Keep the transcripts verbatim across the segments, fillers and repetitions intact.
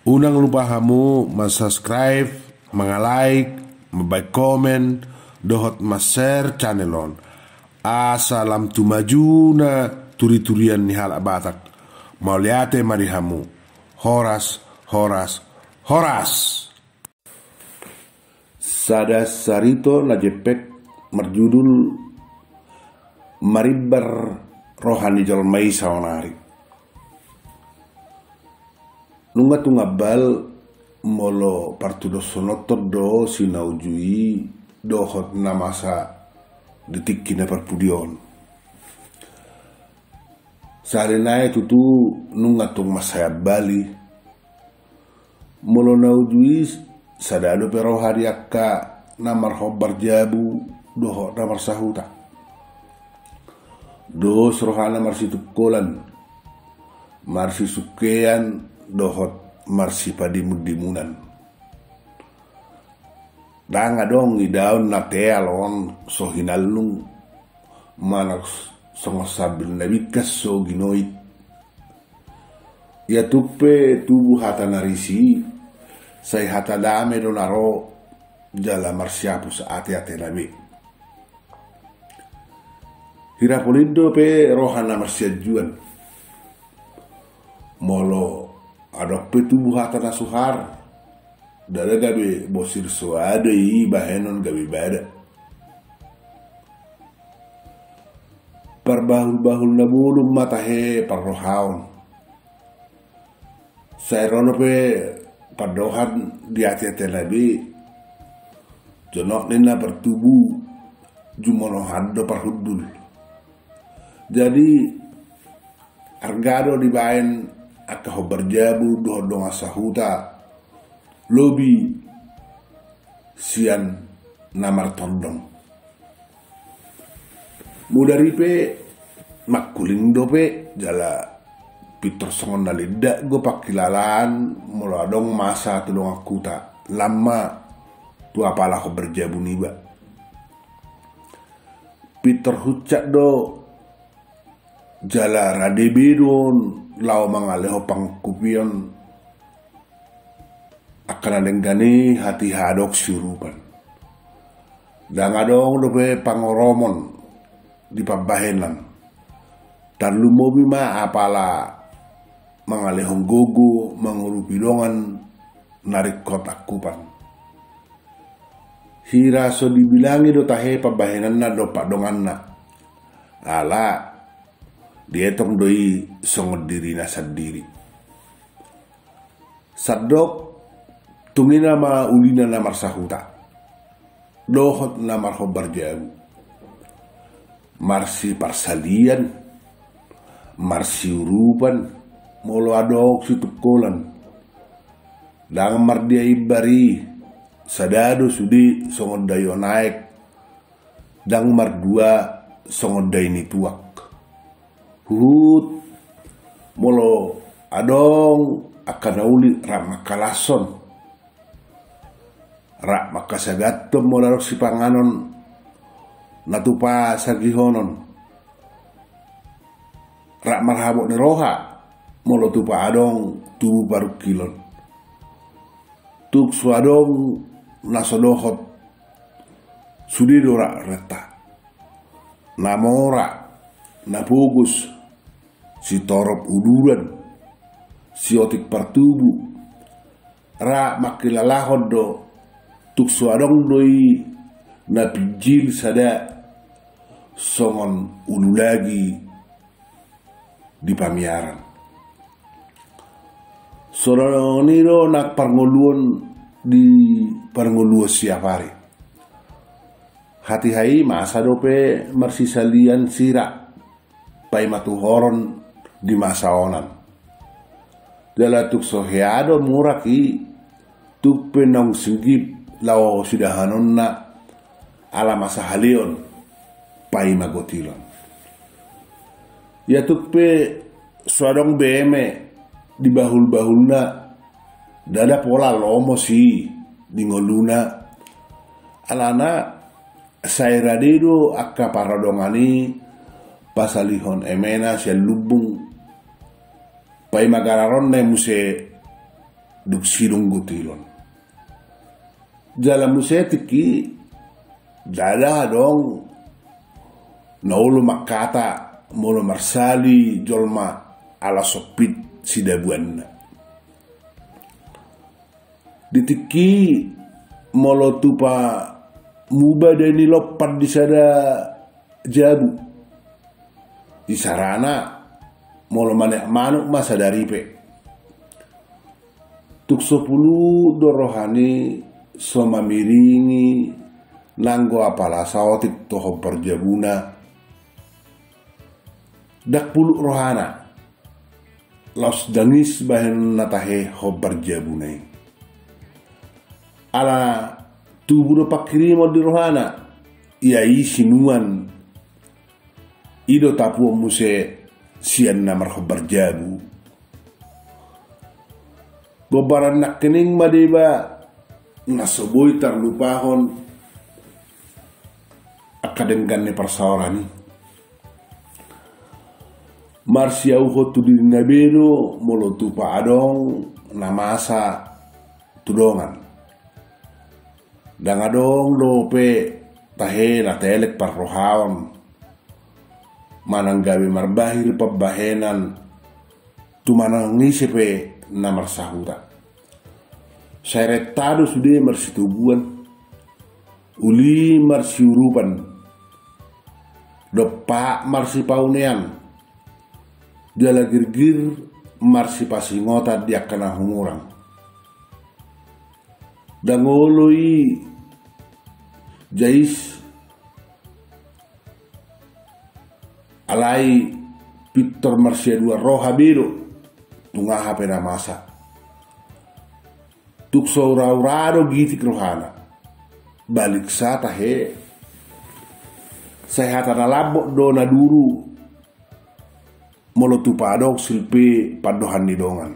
Unang lupa hamu ma-subscribe, manga-like, mambaen komen, dohot ma-share channel on. Asa lam tu majuna turi-turian ni halak Batak. Mauliate ma di hamu. Horas, horas, horas. Sada sarito na jempek marjudul Marimbar Roha ni Jolma i Saonari. Nunga tung abal molo partudosononton do si na uju i dohot na masa di tingki na parpudi on. Sahali nai tutu nunga tung mansai abal i. Molo na uju i sada dope roha di angka na marhombar jabu dohot na marsahuta. Dos rohana marsitungkolan, marsisungkean dohot marsipadimun-dimunan. Ndang adong idaon na teal on so hinallung manang songon sambil na bingkas so ginoit. Ia tung pe tubu hata na risi, sai hata dame do na ro jala marsiapus ate-atena be. Hira polin dope roha na marsianjuan. Molo adong pe tubu hata na suhar, ndada gabe bosir soada i bahenon gabe bada. Parbahul-bahul na bolon ma tahe parrohaon. Sai ro dope pandohan di ate-atena be, jonok ninna partubu, jumonohan do parhundul. Jadi arga do dibaen angka hombar jabu dohot dongan sahuta lobi sian na martondong. Mudar i pe mangkuling dope jala pintor songon na linda do pangkilalaan molo adong masa tu dongan huta lam ma tu apala hombar jabu niba. Pintor hunsat do jala rade be do on laho mangalehon pangungkupion. Angka na denggan i hatiha adong siurupan. Ndang adong dope pangoromon di pambahenan. Tarlumobi ma apala mangalehon gogo mangurupi dongan na ringkot angkupan. Hira so dibilangi do tahe pambahenanna dompak donganna. Ala dietong do i songon dirina sandiri. Sandok tung i nama ulina na marsahuta dohot na marhombar jabu. Marsiparsalian, marsiurupan, molo adong situngkolan. Ndang mardia imbar i, sada do sude songon daonak aek, ndang mardua songon dainituak. Huhut molo adong angka na uli rap mangkalashon, rap mangkasagathon molo adong sipanganon na tupa sagihonon, rap marhabot ni roha molo tupa adong tubu parungkilon. Tung so adong na so dohot sude do rap renta. Na mora, na pogos, sitorop uduran, siotik partubu, rap mangkilalahon do tung so adong do i na pinjil sada songon ululagi di pamiaran. Songon i do nang parngoluon di parngoluon siapari. Hatiha i masa dope marsisalian sira paima tuhoron di masa onan. Jala tung so hea do murak i, tung pe naung singgip laho sidahanonna ala masa haleon paima gotilon. Ia tung pe so adong be eme di bahul-bahulna, ndada pola lomo si di ngoluna. Alana sai rade do angka paradongan i pasalihon emena sian lumbung. Paima gararonna i muse dung sidung gotilon. Jala muse tingki ndada adong na olo mangkata molo marsali jolma ala sompit sidabuanna. Di tingki molo tupa muba dae ni lompan di sada jabu, isarana molo maneak manuk ma sadari pe. Tung so pulu do rohani so mamiringi nanggo apala saotik tu hombar jabuna. Ndang puluk rohana. Laos dangis bahenonna tahe hombar jabuna i. Ala tubu do pangkirimon di rohana. Ia i sinuan. I do tapuon muse sian na marhombar jabu. Gombaran nangkining ma deba na so boi tarlupahon angka denggan ni parsaoran i. Marsiauhon tu dirina be do molo tupa adong na masa tu dongan. Ndang adong dope tahe na telek parrohaon manang gabe marbahir pambahenan tu manang ise pe na marsahuta. Sai renta do sude marsitoguan, uli marsiurupan, dompak marsipaunean, jala girgir marsipasingotan di angka na hurang. Ndang olo i jais alai pintor marsiaduan roha be do tung aha pe na masa. Tung so ura-ura do gitik rohana. Baliksa tahe sai hata na lambok do na duru. Molo tupa adong silpe pandohan ni dongan.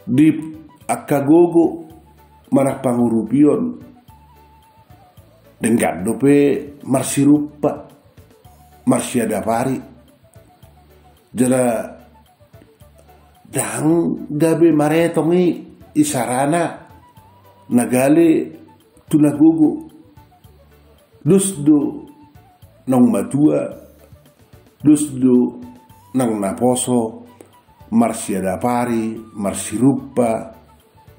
Di angka gogo manang pangurupion denggan dope marsirumpa marsiadapari. Jala ndang gabe maretong i isarana na gale tu na gogo. Dos do naung matua, dos do nang naposo marsiadapari, marsirumpa,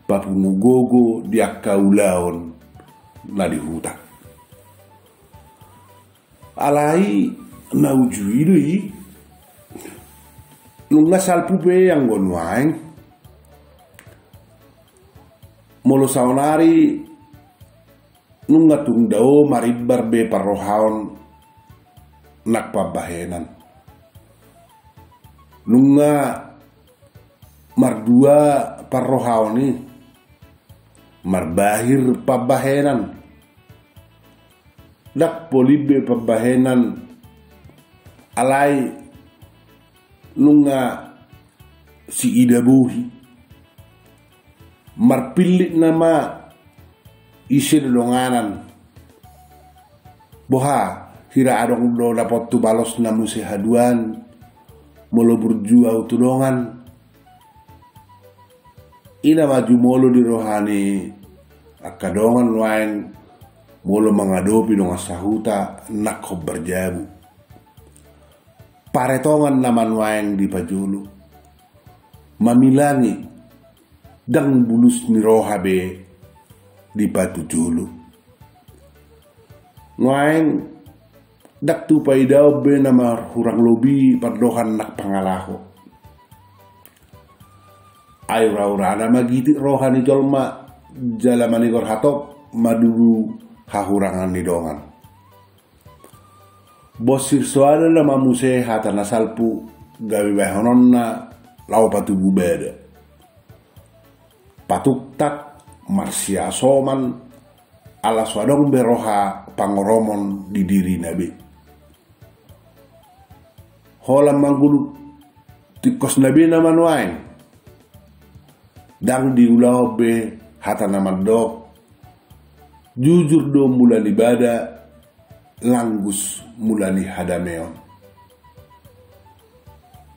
papungu gogo di angka ulaon na di huta. Alai na uju i do i. Nunga salpu pe anggo nuaeng. Molo saonari nunga tung dao marimbar be parrohaon nang pambahenan. Nunga mardua parrohaon i, marbahir pambahenan. Ndang polin be pambahenan alai nunga siida bohi. Marpillit nama ise do donganan. Boha, hira adong do dapot tu balosna muse haduan molo burju au tu dongan. I nama jumolo di roha ni angka dongan nuaeng molo mangadopi dongan sahuta nang hombar jabu. Paretongan nama nuaeng di pajolo. Mamilangi ndang bulus ni roha be di patujolo. Nuaeng ndang tupa idaon be na marhurang lobi pandohan nang pangalaho. Ai ura-urana ma gitik roha ni jolma jala manigor hatop mandudu hahurangan ni dongan. Bonsir soada nama muse hata na salpu gabe bahenonna laho patubu bada. Patuktak marsiasoman ala so adong be roha pangoromon di dirina be. Holan mangguluk tingkosna be nama nuaeng. Ndang diulahon be hata na mandok. Jujur do mula ni bada, langgus mula ni hadameon.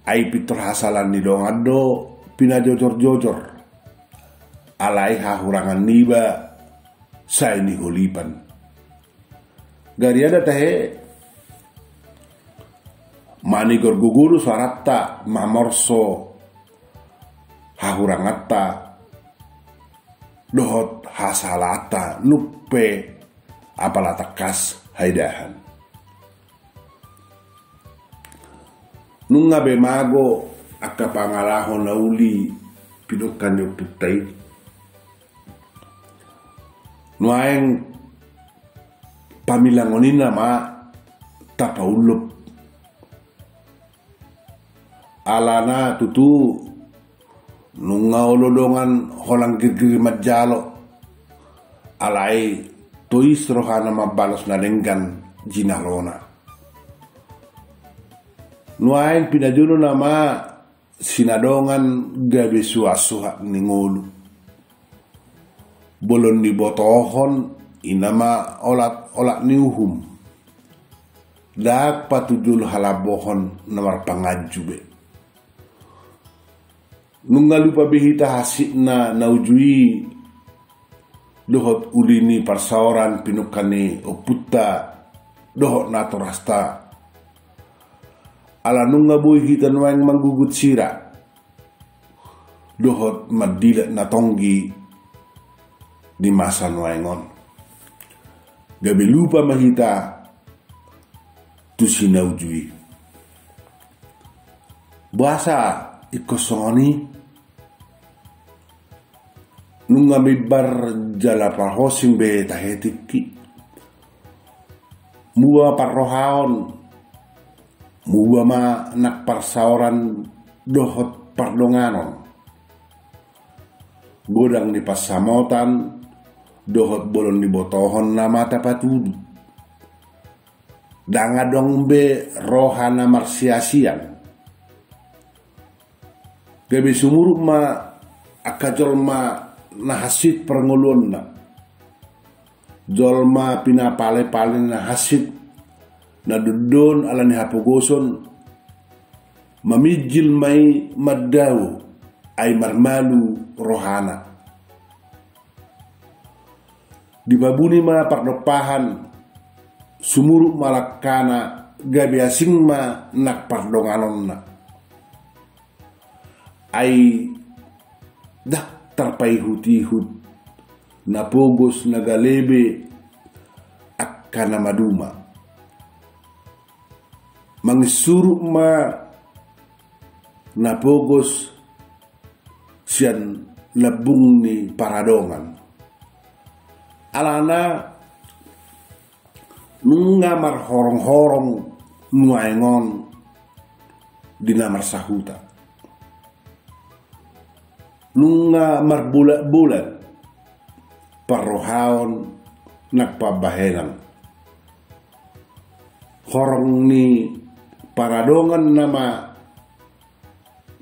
Ai pintor hasalaan ni dongan do pinajojor-jojor. Alai hahurangan niba sai niholipan. Gariada tahe manigor gogo do suaranta mamorso hahuranganta dohot hasalaanta nunga pe apala tangkas haidahan. Nunga be mago angka pangalaho na uli pinungka ni ompunta i. Nuaeng pamilangon i nama tapaulop. Alana tutu nunga olo dongan holan girgir manjalo. Alai tois rohana mambalos na denggan jinalona. Nuaeng pinajolo nama sinadongan gabe suhat-suhat ni ngolu. Bolon ni botohon i nama olat-olat ni uhum. Ndang patujolo halambohon na marpanganju be. Nunga lupa be hita hansitna na uju i dohot uli ni parsaoran pinungka ni ompunta dohot natorasta. Ala nunga boi hita nuaeng manggugut sira dohot mandilat na tonggi di masa nuaeng on. Gabe lupa ma hita tu si na uju i. Boasa ingkon songon i? Nunga mimbar jala parhosing be tahe tingki. Muba parrohaon, muba ma nang parsaoran dohot pardonganon. Godang ni pansamotan dohot bolon ni botohon nama tapatudu. Ndang adong be roha na marsiasian. Gabe sumurut ma angka jolma na hansit parngoluonna. Jolma pinapale-pale na hansit na dondon ala ni hapogoson, maminjil ma i mandao ai marmalu rohana. Dipabuni ma pardompahan, sumurut ma langkana, gabe asing ma nang pardonganonna. Ai ndang tarpaihut-ihut na pogos na gale be angka na maduma. Mangisurut ma na pogos sian lambung ni paradongan. Alana nunga marhorong-horong nuaeng on di na marsahuta. Nunga marbolat-bolat parrohaon nang pambahenan. Horong ni paradongan nama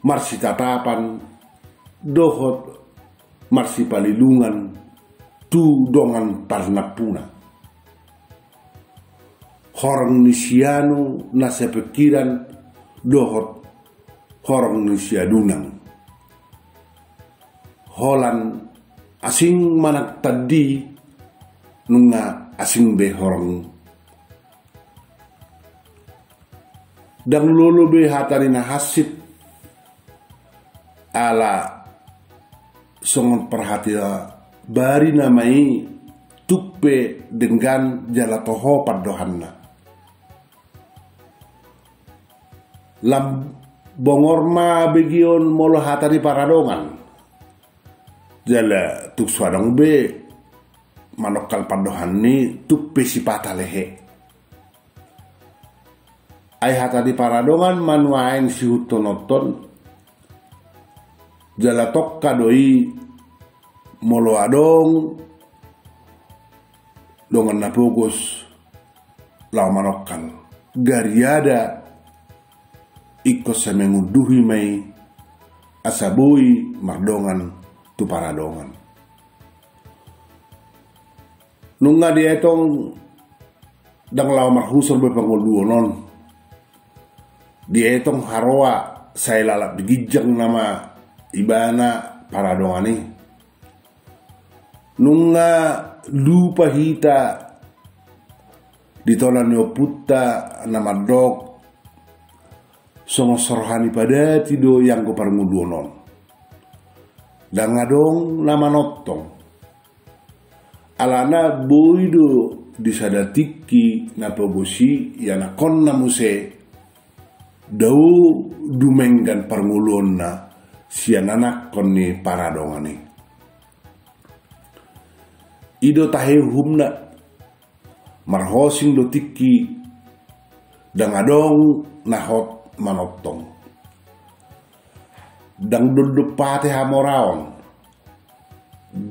marsitatapan dohot marsipalilungan tu dongan parnampuna. Horong ni sianu na sapingkiran dohot horong ni siadunang. Holan asing manang tandi nunga asing be horong. Ndang lolo be hata ni na hansit ala songon parhata bari nama i tuk pe denggan jala toho pandohanna. Lam bongor ma begeon molo hata ni paradongan. Jala tuk so adong be manongkal pandohan ni tuk pe sipata lehe. Ai hata ni paradongan ma nuaeng sihuthononton. Jala tongka do i molo adong dongan na pogos laho manongkal. Gariada ingkon sai mangunduhi ma i asa boi mardongan tu paradongan. Nunga dietong ndang laho marhusor be pangoluon on. Dietong haroa Sai lalap di ginjang nama ibana paradongan i. Nunga lupa hita di tona ni ompunta na mandok, songon so roha ni padati do ianggo parngoluon on. Ndang adong na manongtong. Alana boi do di sada tingki na pogos i ianakhonna muse, dao dumenggan parngoluonna sian anakhon ni paradongan i. I do tahe uhumna, marhosing do tingki, ndang adong na hot manongtong. Ndang dondon pate hamoraon,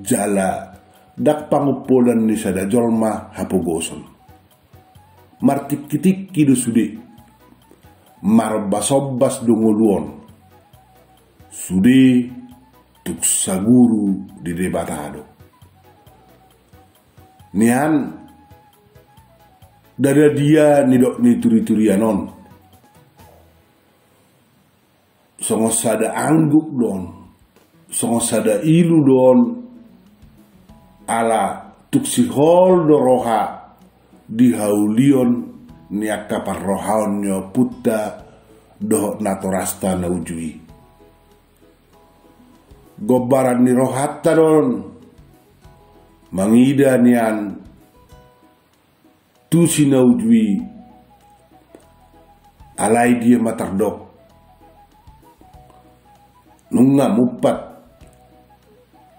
jala ndang pangumpolan ni sada jolma hapogoson. Martingki-tingki do sude, marombas-ombas do ngolu on. Sude tung saguru di Debata do. Nian, ndada dia nidok ni turi-turian on. Songon sada angguk do on, songon sada ilu do on, ala tung sihol do roha di haulion ni angka parrohaon ni ompunta dohot natorasta na uju i. Gombaran ni rohanta do on mangida nian tu si na uju i, alai dia ma tardok. Nunga mumpat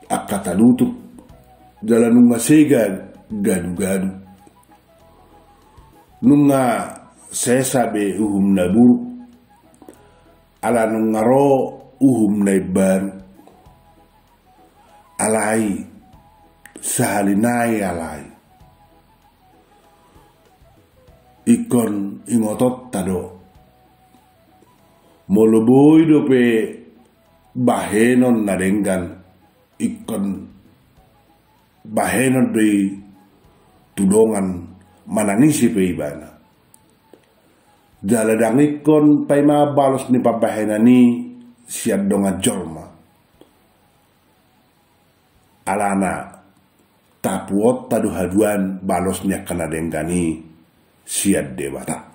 angka tanutup, jala nunga sega gadu-gadu. Nunga sesa be uhum na buruk, ala nunga ro uhum na imbaru. Alai, sahali nai alai, ingkon ingotonta do. Molo boi dope bahenon na denggan, ingkon bahenon do i tu dongan, manang ise pe ibana. Jala ndang ingkon paima balos ni pambahenan i sian dongan jolma. Alana, tapuonta do haduan balos ni angka na denggan i sian Debata.